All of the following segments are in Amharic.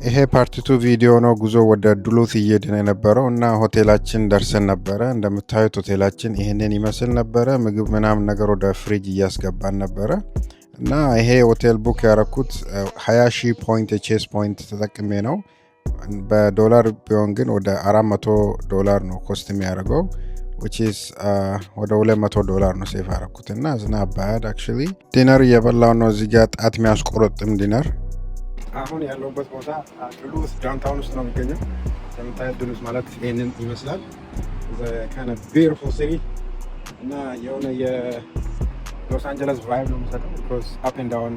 ይሄ part 2 ቪዲዮ ነው። ጉዞ ወደ ዱሉት እየሄድን የነበረው እና ሆቴላችን ደርሰን ነበረ። እንደምታዩት ሆቴላችን ይህንን ይመስል ነበረ። ምግብ ምናምን ነገር ወደ ፍሪጅ እያስገባን ነበረ እና ይሄ ሆቴል book ያረኩት 20,000 point የ Chase point ተጠቅሜ ነው። በዶላር ቢሆን ግን ወደ 400 ዶላር ነው cost የሚያደርገው፣ which is ወደ 200 ዶላር ነው save ያረኩት እና it's not bad actually። Dinner እየበላው ነው እዚህ ጋር፣ ጣት የሚያስቆረጥም dinner። አሁን ያለሁበት ቦታ ዱሉዝ downtown ውስጥ ነው የሚገኘው። እንደምታዩት ዱሉዝ ማለት ይህንን ይመስላል። Kind of beautiful city እና የሆነ የሎስ አንጀለስ vibe ነው የሚሰጠው because up and down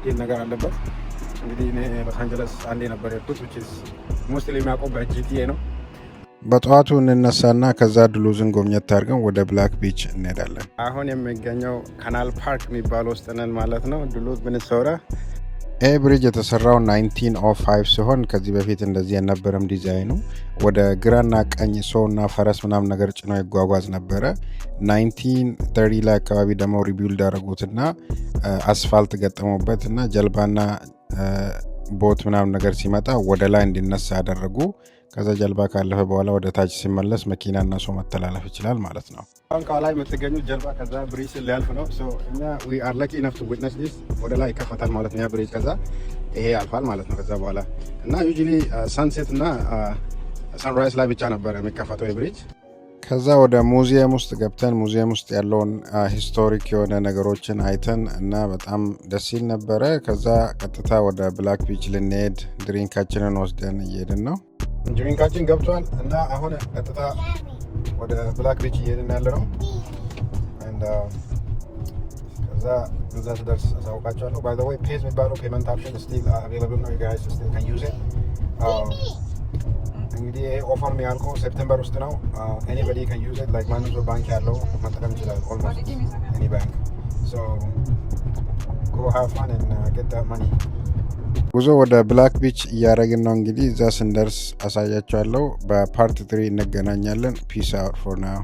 hill ነገር አለበት። እንግዲህ እኔ ሎስ አንጀለስ አንዴ ነበር የሄድኩት፣ which is mostly የሚያውቀው በ GTA ነው። በጠዋቱ እንነሳና ከዛ ዱሉዝን ጎብኘት አድርገን ወደ Black Beach እንሄዳለን። አሁን የሚገኘው Canal Park የሚባለው ውስጥ ነን ማለት ነው፣ ዱሉዝ ሚኒሶታ። ይህ bridge የተሰራው 1905 ሲሆን ከዚህ በፊት እንደዚህ የነበረም ዲዛይኑ። ወደ ግራና ቀኝ ሰውና ፈረስ ምናምን ነገር ጭኖ ይጓጓዝ ነበረ። 1930 ላይ አካባቢ ደግሞ rebuild ያደረጉትና አስፋልት ገጠሙበት እና ጀልባና boat ምናምን ነገር ሲመጣ ወደ ላይ እንዲነሳ ያደረጉ። ከዛ ጀልባ ካለፈ በኋላ ወደ ታች ሲመለስ መኪናና ሰው መተላለፍ ይችላል ማለት ነው። አሁን ከላይ የምትገኙት ጀልባ ከዛ bridge ሊያልፍ ነው። እኛ we are lucky enough to witness this። ወደ ላይ ይከፈታል ማለት ነው ያ bridge፣ ከዛ ይሄ ያልፋል ማለት ነው። ከዛ በኋላ እና usually sunset እና sunrise ላይ ብቻ ነበር የሚከፈተው bridge። ከዛ ወደ ሙዚየም ውስጥ ገብተን ሙዚየም ውስጥ ያለውን historic የሆነ ነገሮችን አይተን እና በጣም ደስ ይል ነበረ። ከዛ ቀጥታ ወደ Black Beach ልንሄድ drink ኣችንን ወስደን እየሄድን ነው። Drink ኣችን ገብቷል እና አሁን ቀጥታ ወደ Black Beach እየሄድን ያለ ነው። ከዛ እዛ ስደርስ አሳውቃቸዋለሁ። By the way, Paze የሚባለው payment option still available ነው። You guys still can use it። እንግዲህ ይሄ offer የሚያልቀው September ውስጥ ነው። Anybody can use it, like ማንም ሰው ባንክ ያለው መጠቀም ይችላል። Almost any bank, so go have fun and get that money። ጉዞ ወደ Black Beach እያደረግን ነው። እንግዲህ እዛ ስንደርስ አሳያችኋለሁ። በ part 3 እንገናኛለን። Peace out for now።